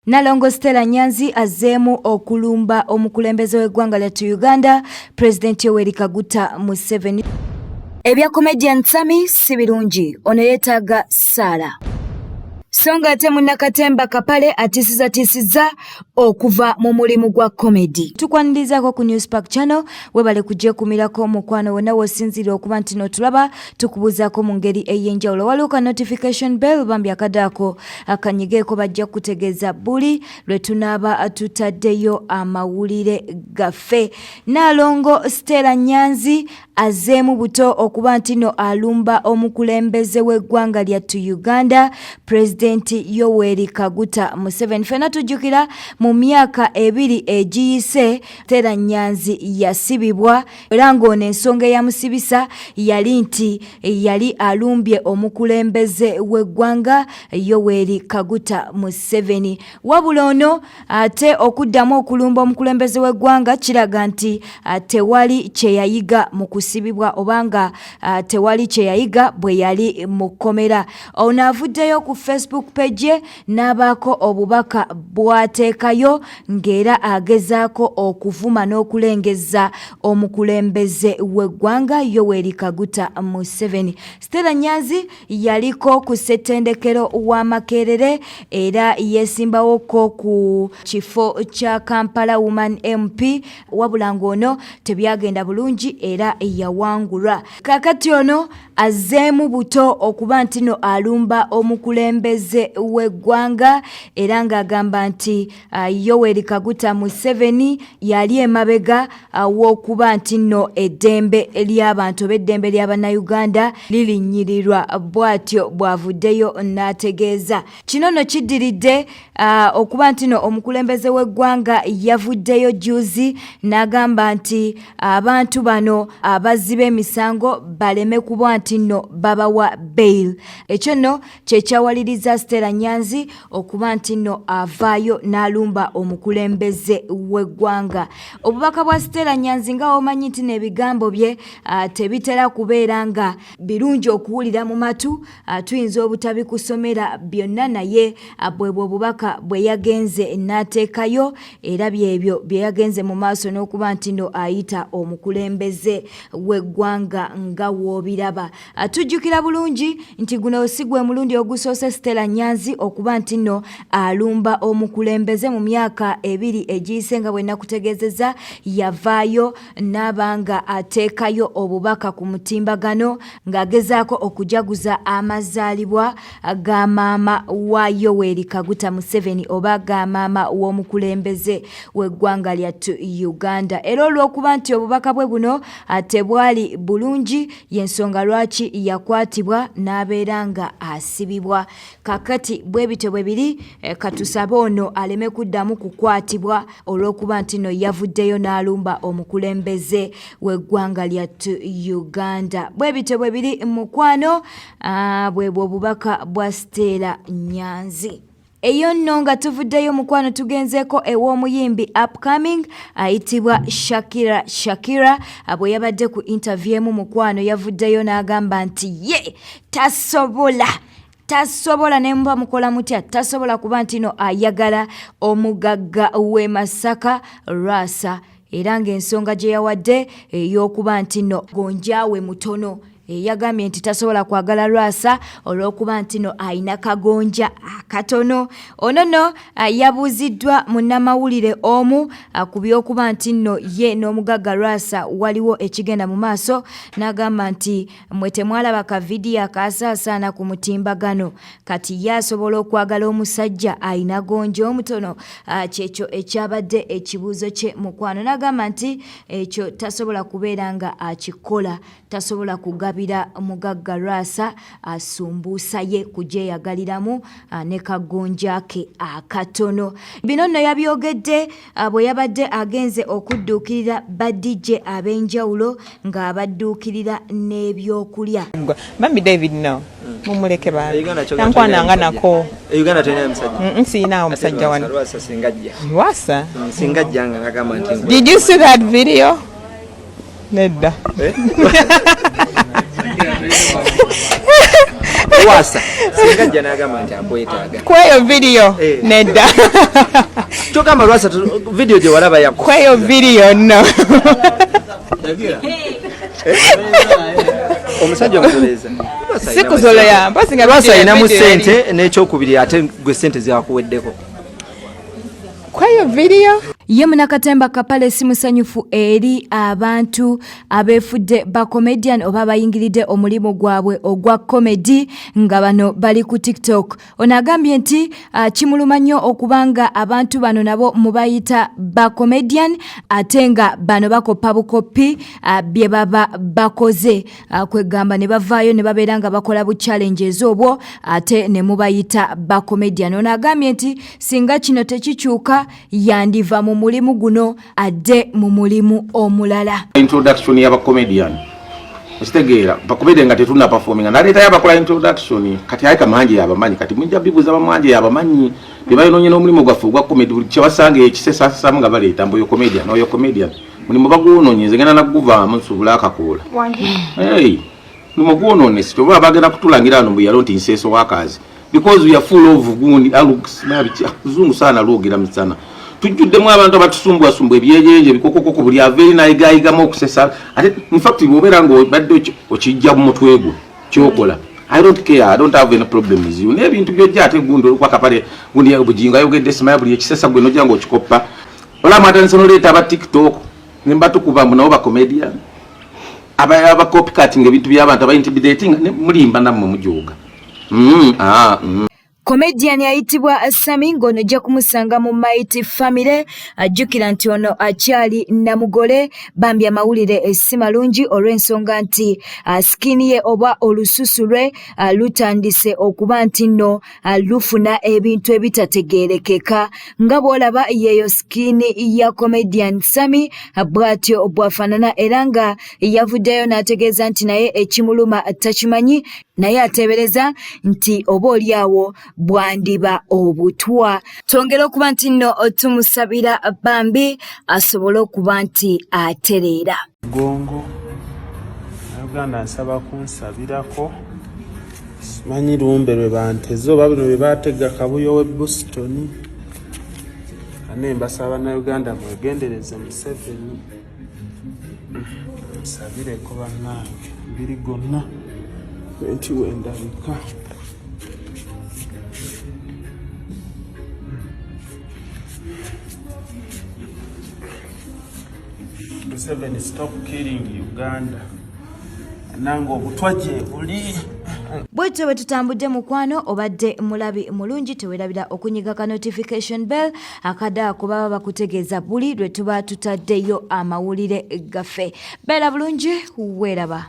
Nalongo Stella Nyanzi azzeemu okulumba omukulembeze w'eggwanga lyattu Uganda, Pulezidenti Yoweri Kaguta Museveni. Ebya comedian Sami si birungi, ono yeetaaga ssaala. So nga ate munnakatemba Kapale atiisizatiisizza okuva mu mulimu gwa komedi. Tukwanirizaako ku News Park Channel, webale kugyekumirako mukwano wonna w'osinziira okuba nti n'otulaba tukubuuzaako mu ngeri ey'enjawulo. Waliwo ka notification bell bambi akadaako akanyigeeko bajja kukutegeeza buli lwe tunaaba tutaddeyo amawulire gaffe. Nnaalongo Stella Nyanzi azzeemu buto okuba nti no alumba omukulembeze w'eggwanga lyattu Uganda Pulezidenti Yoweri Kaguta Museveni. Ffenna tujjukira mu myaka ebiri egiyise Stella Nyanzi yasibibwa era ng'ono ensonga eyamusibisa yali nti yali alumbye omukulembeze w'eggwanga Yoweri Kaguta Museveni. Wabula ono ate okuddamu okulumba omukulembeze w'eggwanga kiraga nti tewali kye yayiga mu kusibibwa oba nga tewali kye yayiga bwe yali mu kkomera. Ono avuddeyo ku Facebook page ye n'abaako obubaka bw'ateekayo ng'era agezaako okuvuma n'okulengezza omukulembeze w'eggwanga Yoweri Kaguta Museveni. Stella Nyanzi yaliko ku ssettendekero wa Makerere era yeesimbawoko ku kifo kya Kampala Woman MP wabula ng'ono tebyagenda bulungi era yawangulwa. Kaakati ono azzeemu buto okuba nti no alumba omukulembeze w'eggwanga era ng'agamba nti Yoweri Kaguta Museveni yali emabega w'okuba nti nno eddembe ly'abantu oba eddembe lya Bannayuganda lirinnyirirwa bw'atyo bw'avuddeyo n'ategeeza. Kino nno kiddiridde okuba nti no omukulembeze w'eggwanga yavuddeyo jjuuzi n'agamba nti abantu bano abazzi b'emisango baleme kuba nti nno babawa bail. Ekyo nno kye kyawaliriza Stella Nyanzi okuba nti nno avaayo n'alumba omukulembeze w'eggwanga. Obubaka bwa Stella Nyanzi nga womanyi nti n'ebigambo bye tebitera kubeera nga birungi okuwulira mu matu, tuyinza obutabikusomera byonna naye bwebwo obubaka bwe yagenze n'ateekayo era byebyo bye yagenze mu maaso n'okuba nti nno ayita omukulembeze w'eggwanga nga w'obiraba. Tujjukira bulungi nti guno si gwe mulundi ogusoose Stella Nyanzi okuba nti nno alumba omukulembeze mu myaka ebiri egiyise nga bwe nakutegeezezza yavaayo n'aba nga ateekayo obubaka ku mutimbagano ng'agezaako okujaguza amazaalibwa ga maama wa Yoweri Kaguta Museveni oba ga maama w'omukulembeze w'eggwanga lyattu Uganda era olw'okuba nti obubaka bwe buno tebwali bulungi y'ensonga lwaki yakwatibwa n'abeera nga asibibwa. Kakati bwe bityo bwe biri, eh, katusabe ono aleme kuddamu kukwatibwa olw'okuba nti no yavuddeyo n'alumba omukulembeze w'eggwanga lyattu Uganda. Bwe bityo bwe biri mukwano, ah, bwebwo obubaka bwa Stella Nyanzi. Eyo nno nga tuvuddeyo mukwano tugenzeeko ew'omuyimbi upcoming ayitibwa Shakira. Shakira bwe yabadde ku interview emu mukwano yavuddeyo n'agamba nti ye tasobola tasobola ne muba mukola mutya tasobola kuba nti no ayagala omugagga w'e Masaka Lwasa era ng'ensonga gye yawadde ey'okuba nti no gonjaawe mutono Yagambye nti tasobola kwagala Lwasa olw'okuba nti no alina kagonja akatono. Ono no yabuuziddwa munnamawulire omu ku by'okuba nti nno ye n'omugagga Lwasa waliwo ekigenda mu maaso n'agamba nti mwe temwalaba ka vidiyo akaasaasaana ku mutimbagano kati ye asobola okwagala omusajja alina gonja omutono kyekyo ekyabadde ekibuuzo kye mukwano n'agamba nti ekyo tasobola kubeera nga akikola. Tasobola kugabira mugagga Lwasa sumbuusa ye kugyeyagaliramu ne kagonja ke akatono. Bino nno yabyogedde bwe yabadde agenze okudduukirira ba DJ ab'enjawulo ng'abadduukirira n'ebyokulya. Bambi David no mumuleke bambi tankwananga nako. E Uganda tolina musajja? Siyinaawo musajja wano. Lwasa singa ajja. Lwasa? Singa ajja nga ngagamba nti Did you see that video? Nedda. Eh? Lwasa singa ajja n'agamba nti akwetaaga. Kweyo video Eh. nedda. Kyogamba Lwasa video gye walaba yaku. Kweyo video no. Omusajja omuzoleeza. Si kuzoleya, mpozi nga Lwasa video- alinamu video yali- ssente n'ekyokubiri ate gwe ssente zakuweddeko. Kweyo video. Ye munakatemba Kapale si musanyufu eri abantu abeefudde ba comedian oba abayingiridde omulimu gwabwe ogwa comedy nga bano bali ku TikTok. Ono agambye nti kimuluma nnyo okubanga abantu bano nabo mubayita ba comedian ate nga bano bakoppa bukoppi bye baba bakoze, kwegamba ne bavaayo ne babeera nga bakola bu challenges obwo ate ne mubayita ba comedian. Ono agambye nti singa kino tekikyuka yandiva mu mulimu guno adde mu mulimu omulala. Introduction y'aba comedian okitegeera, ba comedian nga tetuna performinga naleetayo abakola introduction. Kati aye kamangi yabamanyi, kati mujja bibuuza bamwanje yabamanyi bebayononye n'omulimu gwaffe ogwa comedy. Buli kyebasanga ekisesasesamu nga baleeta mbu oyo comedian, oyo comedian, mulimu bagwononye. Nze ngenda naguvaamu nsuubula akakoola. Hey, mulimu gwononese. Kyoba bagenda kutulangira wano mbu nti nseeso wakazi because we are full of gundi luzungu sana lwogera misana, tujjuddemu abantu abatusumbuwasumbu ebyejenje ebikokokoko, buli ava eri nayigayigamu okusesa. Ate infact bwobeera nga obadde okijja mu mutwe gwo kyokola, I don't care, I don't have any problem with you. N'ebintu byojja ate gundi olwokwakapale gundi Bujingo ayogedde simaya buli ekisesa gwe nojja ng'okikoppa. Olaba mwatandise noleeta aba TikTok ne mbatukuba mbu nabo bacomedian aba copycatting ebintu by'abantu aba intimidating mulimba nammwe mujooga. Comedian ayitibwa Sami ng'ono ojja kumusanga mu Mighty Family. Ajjukira nti ono akyali namugole. Bambi amawulire si malungi olw'ensonga nti skin ye oba olususu lwe lutandise okuba nti nno lufuna ebintu ebitategeerekeka. Nga bw'olaba yeeyo skin ya comedian Sami, bw'atyo bw'afaanana, era nga yavuddeyo n'ategeeza nti naye ekimuluma takimanyi, naye ateebereza nti oba oli awo bwandiba obutwa. Twongere okuba nti nno tumusabira bambi asobole okuba nti atereera. Gongo Uganda, nsaba kunsabirako. Simanyi lumbe lwe banteze oba bino bye batega Kabuyo w'e Boston. Ane mbasaba Bannayuganda mwegendereze Museveni, nsabireko bannange mbiri gonna nti wendabika. Museveni, stop killing Uganda. Nange obutwa gye buli. Bwetyo bwe tutambudde. Mukwano, obadde mulabi mulungi, tewerabira okunyiga ka notification bell akadde ako baba bakutegeeza buli lwe tuba tutaddeyo amawulire gaffe. Beera bulungi, weeraba.